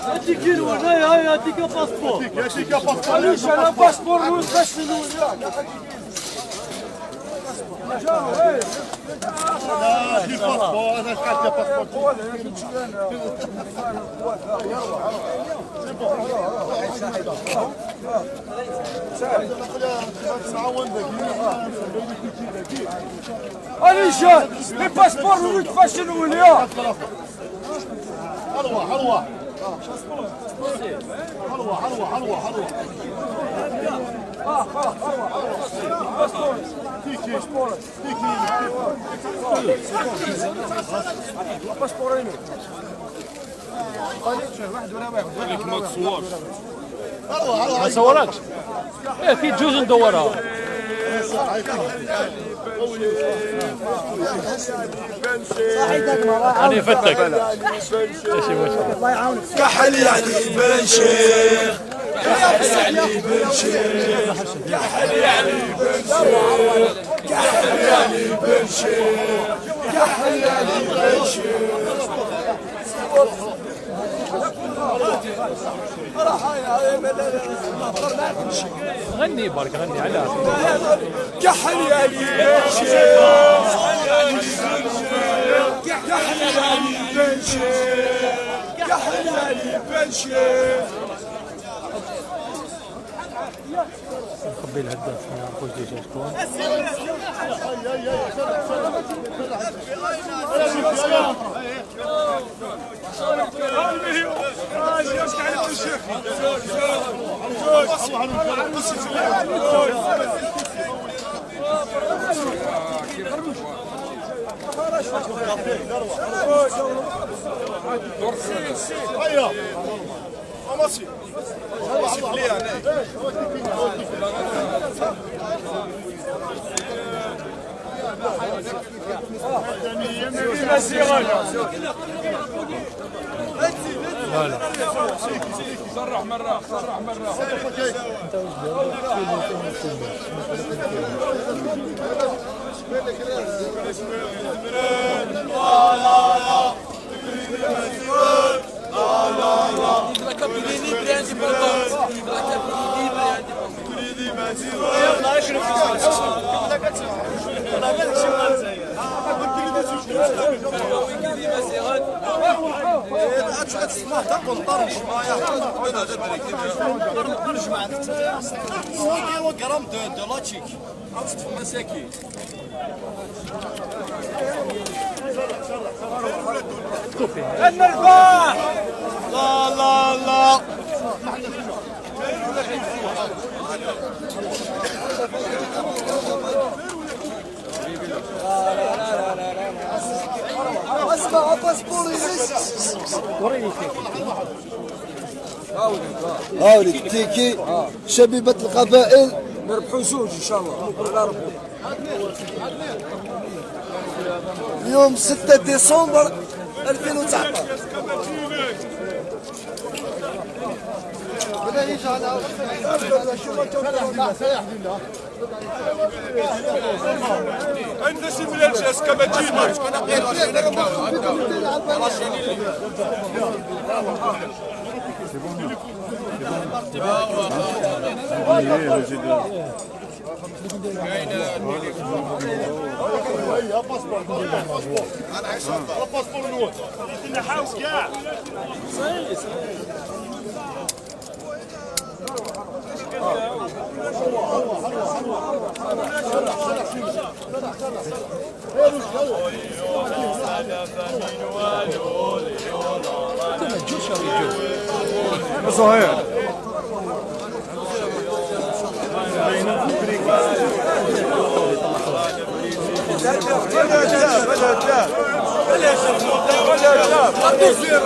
هاتيك ولا هاي هاتيك passeport. هاتيك passeport. علاش انا passeport باش نولي. لا دي passeport انا شحال passeport. allez jeunes les passeports نولي كيفاش نولي. حلوة حلوة حلوة حلوة حلوة حلوة. ما صوركش. ايه كي تجوز ندورها. أنا فتك. ماشي مشكل. الله يعاونك. كحل يعني بن شيخ، كحل يعني بن شيخ، كحل يعني بن شيخ، كحل يعني بن شيخ، كحل يعني بن شيخ. غني برك غني على كحل يعني بن شيخ، كحل يعني بن شيخ، كحل يعني بن شيخ. نخبي الهداف ما نعرفوش déjà شكون. صرح مرة صرح مرة. النرباح. لا لا لا. اسمع باسبوري. هاوليك تيكي شبيبة القبائل. نربحوا زوج ان شاء الله على ربي. اليوم 6 ديسمبر 2019.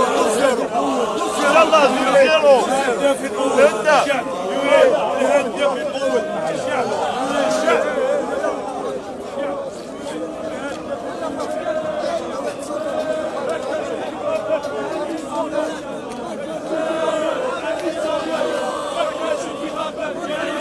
يلا zéro.